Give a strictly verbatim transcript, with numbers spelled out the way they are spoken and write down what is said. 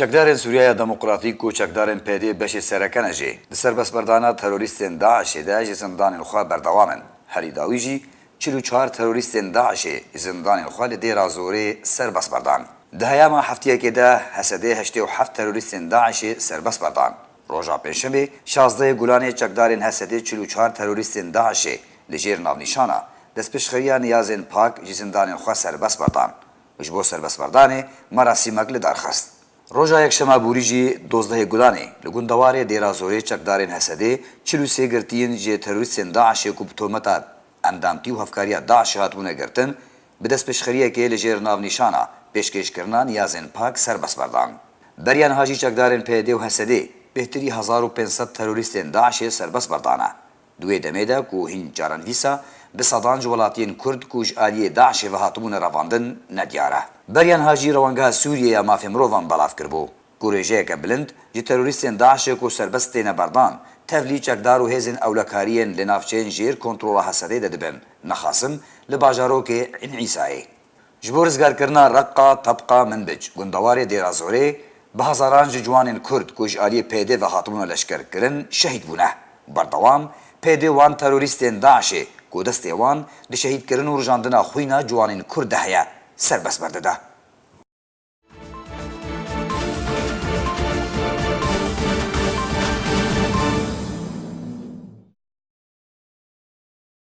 Çekdarên Sûriyeya Demokratîk û çekdarên P D beşê sereke ne jî di serbestberdana terorîstên DAIŞê de ji zindanên xwe berdewam in. Herî dawî jî çil û çar terorîstên DAIŞê ji zindanên xwe li Dêra Zorê serbest berdan. Di heyama heftiyekê de H S D heştê û heft terorîstên DAIŞê serbest berdan. Roja Pêncşemê, şazdehê Gulanê, çekdarên H S D çil û çar terorîstên DAIŞê li jêr navnîşana destpêşxeriya niyazên pak ji zindanên xwe serbest berdan û ji bo serbestberdanê merasîmek li dar xist. Roja Yekşema borî jî, dozdehê Gulanê, li gundewarê Dêra Zorê çekdarên H S D çil û sê girtiyên ji terorîstên DAIŞê ku bi tometa endamtî û hevkariya DAIŞê hatibûne girtin, bi destpêşxeriyekê li jêr navnîşana pêşkêşkirina niyazên pak serbest berdan. Beriya niha jî çekdarên P Y D û H S D bêhtirî hezar û pênc sed terorîstên DAIŞê serbest berdane. Di wê demê de ku hîn caran dîsa bi sedan ji welatiyên Kurd ku ji aliyê DAIŞê ve hatibûne revandin nediyar e. Beriya niha jî Rewengeha Sûriyê ya Mafê Mirovan belav kiribû ku rêjeyeke bilind ji terorîstên DAIŞê ku serbest têne berdan, tevlî çekdar û hêzên ewlekariyên li navçeyên jêr kontrola H S D'ê de dibin, nexasim li bajarokê În Îsayê. Ji bo rizgarkirina Reqa, Tebqa, Minbic, gundewarê Dêra Zorê, bi hezaran ji ciwanên Kurd ku ji aliyê P Y D ve hatibûne leşkerkirin, şehîd bûne. Berdewam, P Y D wan terorîstên DAIŞê ku destê wan di şehîdkirin û rijandina xwîna ciwanên Kurd de heye, serbest berdide.